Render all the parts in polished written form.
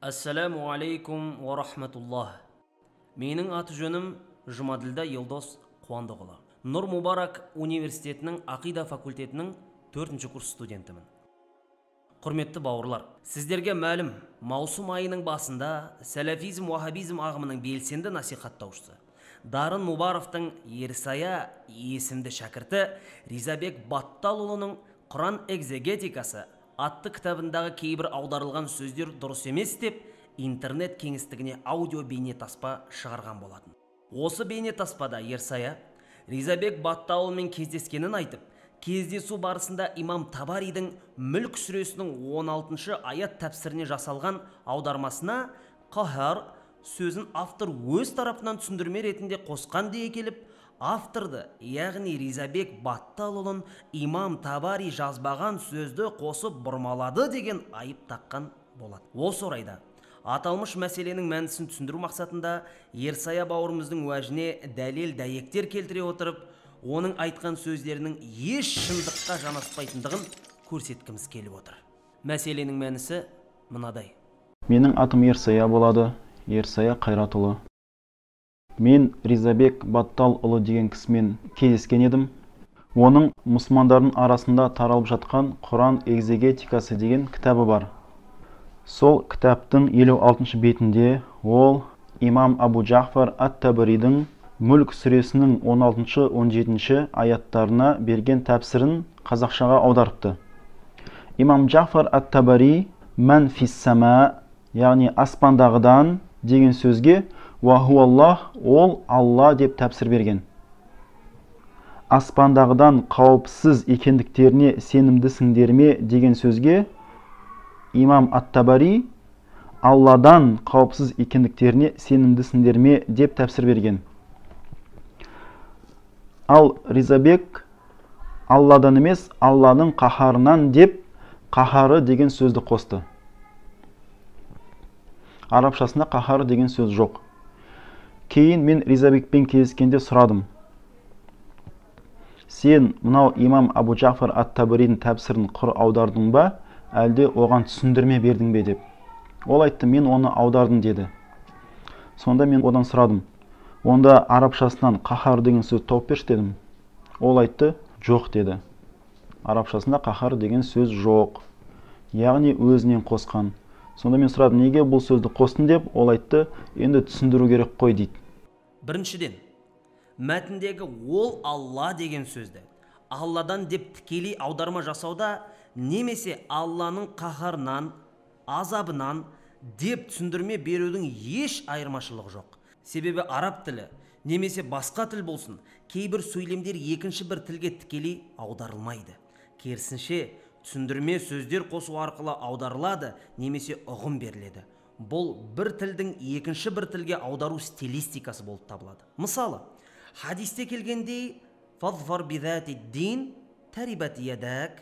Ассаламу алейкум уа рахматуллах. Менің аты жөнім Жұмаділда Елдос Қуандықұлы. Нұр Мубарак университетінің ақида факультетінің 4-ші курс студентімін. Құрметті бауырлар, сіздерге мәлім, маусым айының басында сәләфизм уахабизм ағымының белсенді насихаттаушысы Дарын Мубаровтың Ерсая есімді шәкірті Ризабек Батталұлының Құран экзегетикасы атты кітабындағы кейбір аударылған сөздер дұрыс емес деп интернет кеңістігіне аудио бейнетаспа шығарған болатын. Осы бейнетаспада Ерсая Ризабек Батталұлымен кездескенін айтып, кездесу барысында имам Табаридің Мүлк сүресінің 16-шы аят тәпсіріне жасалған аудармасына қаһар сөзін автор өз тарапынан түсіндірме ретінде қосқан дей келіп, авторды, яғни Ризабек Батталұлын имам Табари жазбаған сөзді қосып бұрмалады деген айып таққан болады. Осы орайда аталмыш мәселенің мәнісін түсіндіру мақсатында Ерсая бауырымыздың уәжіне дәлел дәйектер келтіре отырып, оның айтқан сөздерінің еш шындыққа жанаспайтындығын көрсеткіміз келіп отыр. Мәселенің мәнісі мынадай. Менің атым Ерсая болады, Ерсая Қайратұлы. Мен Ризабек Батталұлы деген кісімен кездескен едім. Оның мұсылмандардың арасында таралып жатқан Құран экзегетикасы деген кітабы бар. Сол кітаптың 56-шы бетінде ол имам Абу Джафар ат-Табаридің Мүлк сүресінің 16-шы, 17-ші аяттарына берген тәпсірін қазақшаға аударыпты. Имам Джафар ат-Табари «Мән фис-сама», яғни аспандағыдан деген сөзге «Уа хуаллах», ол Алла деп тәпсір берген. Аспандағыдан қауіпсіз екендіктеріне сенімдісіңдер ме деген сөзге имам ат-Табари Алладан қауіпсіз екендіктеріне сенімдісіңдер ме деп тәпсір берген. Ал Ризабек Алладан емес, Алланың қаһарынан деп қаһары деген сөзді қосты. Арабшасында қаһары деген сөз жоқ. Кейін мен Ризабекпен кездескенде сұрадым. Сен мынау имам Абу Джафар ат-Табаридің тәпсірін құр аудардың ба, әлде оған түсіндірме бердің бе деп. Ол айтты, мен оны аудардым деді. Сонда мен одан сұрадым. Онда арабшасынан қаһар деген сөз тауып берші дедім. Ол айтты, жоқ деді. Арабшасында қаһар деген сөз жоқ. Яғни өзінен қосқан. Сонда мен сұрадым, неге бұл сөзді қостың деп, ол айтты, енді түсіндіру керек қой дейді. Біріншіден, мәтіндегі ол Алла деген сөзді Алладан деп тікелей аударма жасауда немесе Алланың қаһарынан, азабынан деп түсіндірме берудің еш айырмашылығы жоқ. Себебі араб тілі немесе басқа тіл болсын, кейбір сөйлемдер екінші бір тілге тікелей аударылмайды. Керісінше, түсіндірме сөздер қосу арқылы аударылады немесе ұғым беріледі. Бұл бір тілдің екінші бір тілге аудару стилистикасы болып табылады. Мысалы, хадисте келгендей «Фазфар бидати дин тарибат ядак»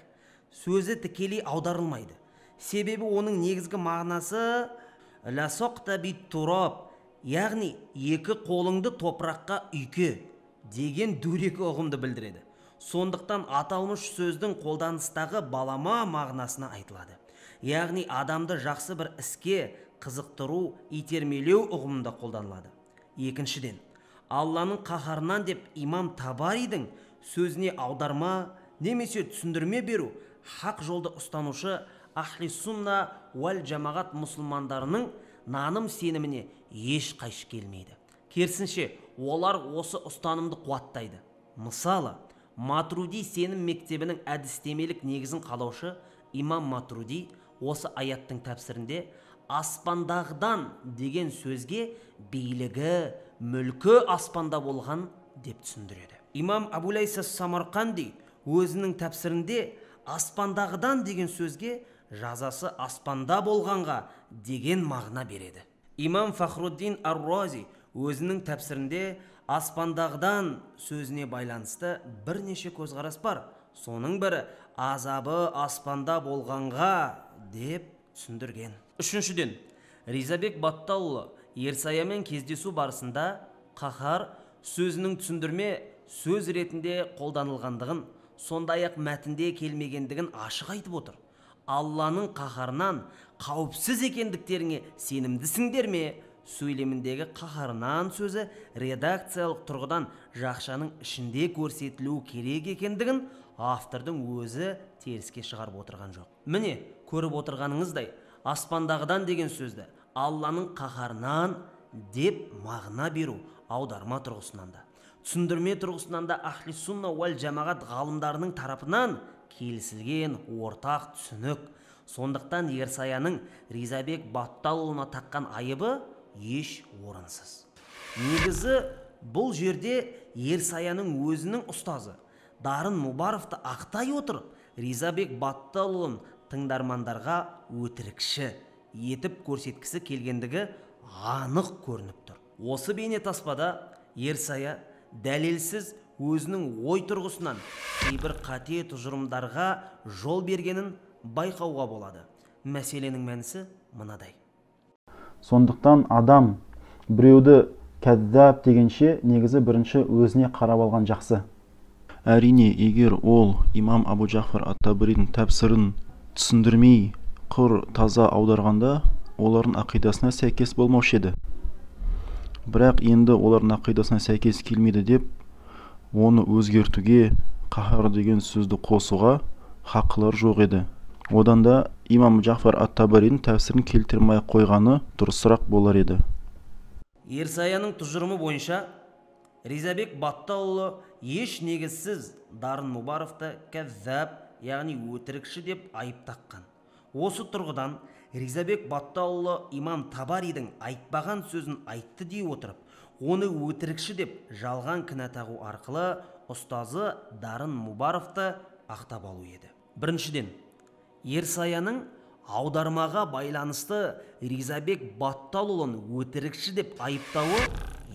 сөзі тікелей аударылмайды. Себебі оның негізгі мағынасы «Ла соқта бит тураб», яғни екі қолыңды топыраққа үйке деген дөрекі ұғымды білдіреді. Сондықтан аталмыш сөздің қолданыстағы балама мағынасына айтылады. Яғни адамды жақсы бір іске қызықтыру, итермелеу ұғымында қолданылады. Екіншіден, Алланың қаһарынан деп имам Табаридің сөзіне аударма немесе түсіндірме беру хақ жолды ұстанушы ахли сунна уәл жамағат мұсылмандарының наным сеніміне еш қайшы келмейді. Керісінше, олар осы ұстанымды қуаттайды. Мысалы, Матруди сенім мектебінің әдістемелік негізін қалаушы имам Матруди осы аяттың тәпсірінде аспандағыдан деген сөзге билігі, мүлкі аспанда болған деп түсіндіреді. Имам Абу Лайса Самарқанди өзінің тәпсірінде аспандағыдан деген сөзге жазасы аспанда болғанға деген мағына береді. Имам Фахруддин ар-Рази өзінің тәпсірінде аспандағыдан сөзіне байланысты бірнеше көзқарас бар. Соның бірі азабы аспанда болғанға деп түсіндірген. Үшіншіден, Ризабек Батталұлы Ерсаямен кездесу барысында қаһар сөзінің түсіндірме сөз ретінде қолданылғандығын, сондай-ақ мәтінде келмегендігін ашық айтып отыр. Алланың қаһарынан, қауіпсіз екендіктеріңе сенімдісіңдер ме? Сөйлеміндегі қаһарынан сөзі редакциялық тұрғыдан жақшаның ішінде көрсетілуі керек екендігін автордың өзі теріске шығарып отырған жоқ. Міне, көріп отырғаныңыздай, аспандағыдан деген сөзді Алланың қаһарынан деп мағына беру аударма тұрғысынан да, түсіндірме тұрғысынан да ахли сунна уәл жамағат ғалымдарының тарапынан келісілген ортақ түсінік. Сондықтан Ерсаяның Ризабек Батталұлына таққан айыбы еш орынсыз. Негізі бұл жерде Ерсаяның өзінің ұстазы Дарын Мұбаровты ақтай отырып, Ризабек Батталұлын тыңдармандарға өтірікші етіп көрсеткісі келгендігі анық көрініп тұр. Осы бейнетаспада Ерсая дәлелсіз өзінің ой тұрғысынан кейбір қате тұжырымдарға жол бергенін байқауға болады. Мәселенің мәнісі мынадай. Сондықтан адам біреуді кәддәп дегенше негізі бірінші өзіне қарап алған жақсы. Әрине, егер ол имам Абу Жафар ат-Табаридің тәпсірін түсіндірмей құр таза аударғанда, олардың ақидасына сәйкес болмаушы еді. Бірақ енді олардың ақидасына сәйкес келмейді деп, оны өзгертуге, қаһар деген сөзді қосуға хақылары жоқ еді. Одан да имам Жафар ат-Табаридің тәпсірін келтірмей қойғаны дұрысырақ болар еді. Ерсаяның тұжырымы бойынша Ризабек Батталұлы еш негізсіз Дарын Мұбаровты кәззәп, яғни өтірікші деп айып таққан. Осы тұрғыдан Ризабек Батталұлы имам Табаридің айтпаған сөзін айтты дей отырып, оны өтірікші деп жалған кінә тағу арқылы ұстазы Дарын Мұбаровты ақтап алу еді. Біріншіден, Ерсаяның аудармаға байланысты Ризабек Батталұлын өтірікші деп айыптауы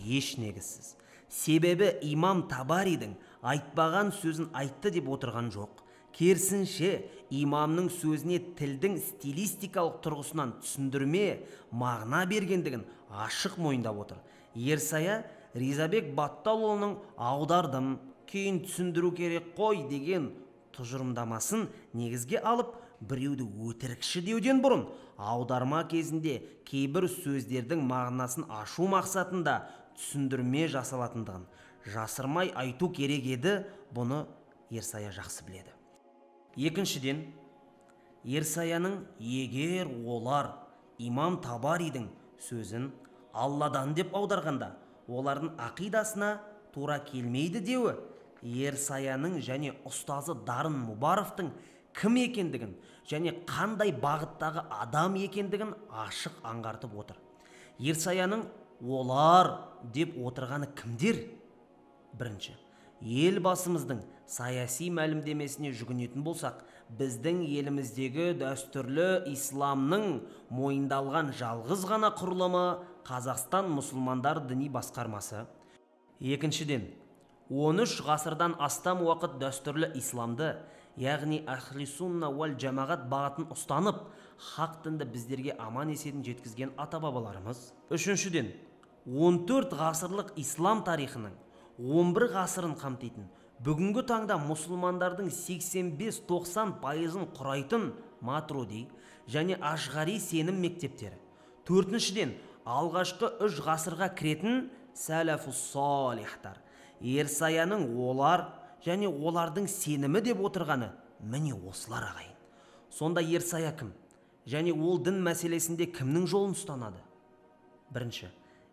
еш негізсіз. Себебі имам Табаридің айтпаған сөзін айтты деп отырған жоқ. Керісінше, имамның сөзіне тілдің стилистикалық тұрғысынан түсіндірме мағына бергендігін ашық мойындап отыр. Ерсая Ризабек Батталұлының аудардым, кейін түсіндіру керек қой деген тұжырымдамасын негізге алып, біреуді өтірікші деуден бұрын аударма кезінде кейбір сөздердің мағынасын ашу мақсатында түсіндірме жасалатындығын жасырмай айту керек еді, бұны Ерсая жақсы біледі. Екіншіден, Ерсаяның егер олар имам Табаридің сөзін Алладан деп аударғанда, олардың ақидасына тура келмейді деуі Ерсаяның және ұстазы Дарын Мұбаровтың кім екендігін және қандай бағыттағы адам екендігін ашық аңғартып отыр. Ерсаяның олар деп отырғаны кімдер? Бірінші, елбасымыздың саяси мәлімдемесіне жүгінетін болсақ, біздің еліміздегі дәстүрлі исламның мойындалған жалғыз ғана құрылымы Қазақстан мұсылмандар діни басқармасы. Екіншіден, 13 ғасырдан астам уақыт дәстүрлі исламды, яғни ахли сунна уәл жамағат бағытын ұстанып, хақ дінді біздерге аман есен жеткізген ата-бабаларымыз. Үшіншіден, 14 ғасырлық ислам тарихының 11 ғасырын қамтитын, бүгінгі таңда мұсылмандардың 85-90%-ын құрайтын Матруди және Ашғари сенім мектептері. Төртіншіден, алғашқы 3 ғасырға кіретін сәләфус салихтар. Ерсаяның олар және олардың сенімі деп отырғаны міне осылар ағайын. Сонда Ерсая кім? Және ол дін мәселесінде кімнің жолын ұстанады? Бірінші,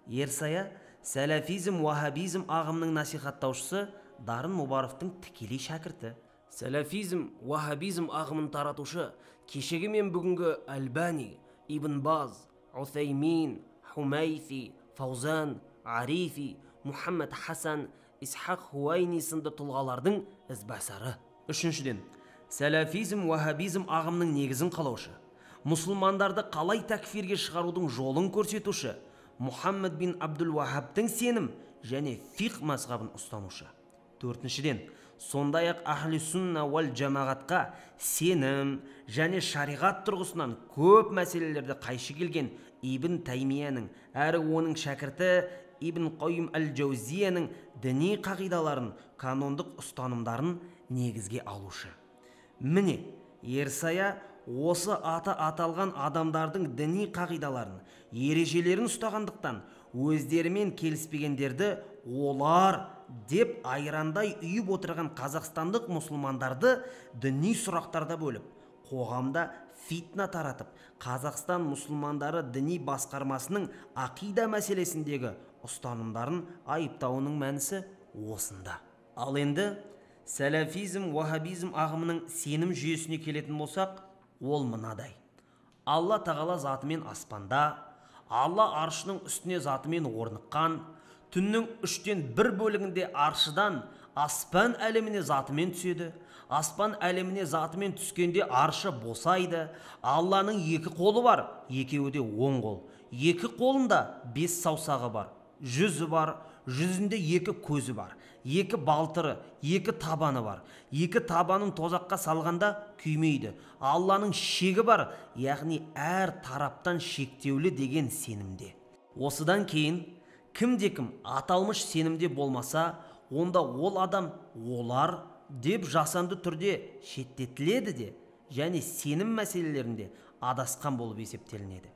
Ерсая сәләфизм, уахабизм ағымының насихаттаушысы Дарын Мұбаровтың тікелей шәкірті. Сәләфизм, уахабизм ағымын таратушы кешегі мен бүгінгі Әлбани, Ибн Баз, Усаймин, Хумайфи, Фаузан, Арифи, Мұхаммед Хасан, Исхақ Хуайни сынды тұлғалардың ізбасары. Үшіншіден, сәләфизм, уахабизм ағымының негізін қалаушы, мұсылмандарды қалай тәкфирге шығарудың жолын көрсетуші Мұхаммед бин Абдул Уахабтың сенім және фиқh мазхабын ұстанушы. Төртіншіден, сондай-ақ ахли сунна уәл жамағатқа сенім және шариғат тұрғысынан көп мәселелерді қайшы келген Ибн Таймияның әрі оның шәкірті Ибн Қойым әл-Жаузияның діни қағидаларын, канондық ұстанымдарын негізге алушы. Міне, Ерсая осы аты аталған адамдардың діни қағидаларын, ережелерін ұстағандықтан өздерімен келіспегендерді олар деп айрандай үйіп отырған қазақстандық мұсылмандарды діни сұрақтарда бөліп, қоғамда фитна таратып, Қазақстан мұсылмандары діни басқармасының ақида мәселесіндегі ұстанымдарын айыптауының мәнісі осында. Ал енді сәләфизм, уахабизм ағымының сенім жүйесіне келетін болсақ, ол мынадай. Алла тағала затымен аспанда, Алла аршының үстіне затымен орныққан, түннің 1/3 бөлігінде аршыдан аспан әлеміне затымен түседі. Аспан әлеміне затымен түскенде аршы босайды. Алланың 2 қолы бар, екеуі де оң қол. 2 қолында 5 саусағы бар, жүзі бар, жүзінде 2 көзі бар, 2 балтыры, 2 табаны бар. 2 табанын тозаққа салғанда күймейді. Алланың шегі бар, яғни әр тараптан шектеулі деген сенімде. Осыдан кейін кімде-кім аталмыш сенімде болмаса, онда ол адам олар деп жасанды түрде шеттетіледі де, және сенім мәселелерінде адасқан болып есептелінеді.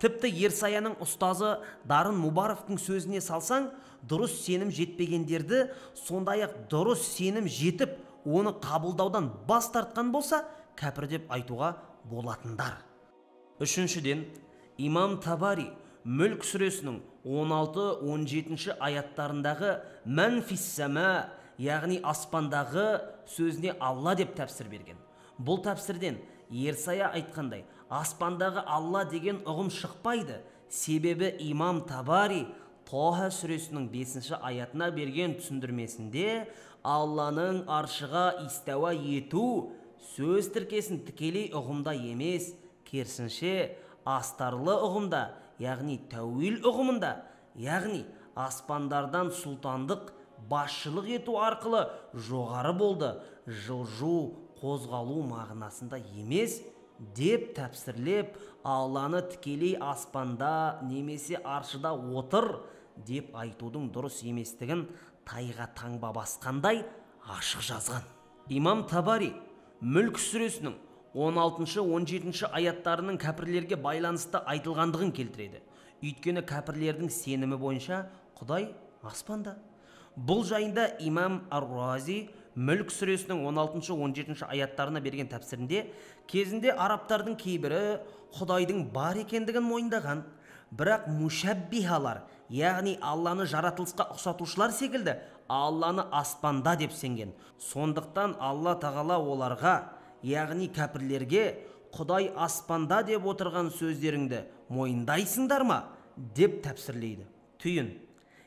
Тіпті Ерсаяның ұстазы Дарын Мубаровтың сөзіне салсаң, дұрыс сенім жетпегендерді, сондай-ақ дұрыс сенім жетіп, оны қабылдаудан бас тартқан болса, кәпір деп айтуға болатындар. Үшіншіден, Имам Табари Мүлк сүресінің 16-17 аяттарындағы «Мән фиссама», яғни аспандағы сөзіне Алла деп тәпсір берген. Бұл тәпсірден Ерсая айтқандай, аспандағы Алла деген ұғым шықпайды. Себебі Имам Табари Тоха сүресінің 5 аятына берген түсіндірмесінде Алланың аршыға истауа ету сөз тіркесін тікелей ұғымда емес, керісінше астарлы ұғымда, яғни тәуил ұғымында, яғни аспандардан сұлтандық басшылық ету арқылы жоғары болды, жылжу, қозғалу мағынасында емес деп тәпсірлеп, Алланы тікелей аспанда немесе аршыда отыр деп айтудың дұрыс еместігін тайға таңба басқандай ашық жазған. Имам Табари Мүлк сүресінің 16-17 аяттарының кәпірлерге байланысты айтылғандығын келтіреді. Өйткені кәпірлердің сенімі бойынша Құдай аспанда. Бұл жайында Имам Ар-Рази Мүлк сүресінің 16-17 аяттарына берген тәпсірінде кезінде арабтардың кейбірі Құдайдың бар екендігін мойындаған, бірақ мушаббихалар, яғни Алланы жаратылысқа ұқсатушылар секілді Алланы аспанда деп сенген. Сондықтан Алла тағала оларға, яғни кәпірлерге, Құдай аспанда деп отырған сөздеріңді мойындайсыңдар ма деп тәпсірлейді. Түйін.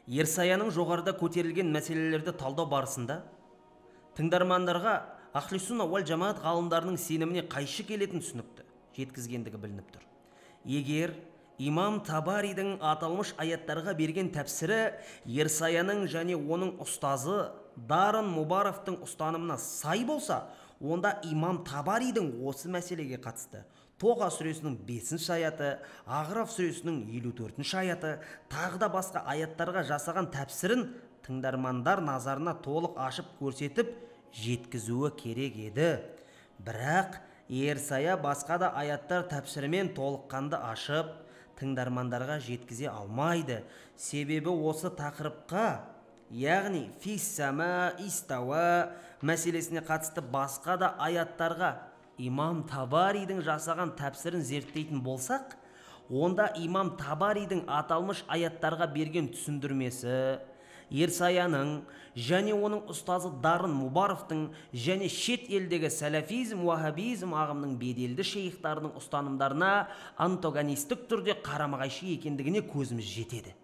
Ерсаяның жоғарыда көтерілген мәселелерді талдау барысында тыңдармандарға Ахли сунна уәл жамаат ғалымдарының сеніміне қайшы келетін түсінікті жеткізгендігі білініп тұр. Егер Имам Табаридің аталмыш аяттарға берген тәпсірі Ерсаяның және оның ұстазы Дарын Мубаровтың ұстанымына сай болса, онда Имам Табаридің осы мәселеге қатысты Тоға сүресінің 5 аяты, Ағраф сүресінің 54 аяты, тағы да басқа аяттарға жасаған тәпсірін тыңдармандар назарына толық ашып көрсетіп жеткізуі керек еді. Бірақ Ерсая басқа да аяттар тәпсірімен толыққанды ашып, тыңдармандарға жеткізе алмайды. Себебі осы тақырыпқа, яғни фиссама, истауа мәселесіне қатысты басқа да аяттарға Имам Табаридің жасаған тәпсірін зерттейтін болсақ, онда Имам Табаридің аталмыш аяттарға берген түсіндірмесі Ерсаяның және оның ұстазы Дарын Мубаровтың және шет елдегі сәләфизм, уахабизм ағымының беделді шейхтарының ұстанымдарына антагонистік түрде қарама-қайшы екендігіне көзіміз жетеді.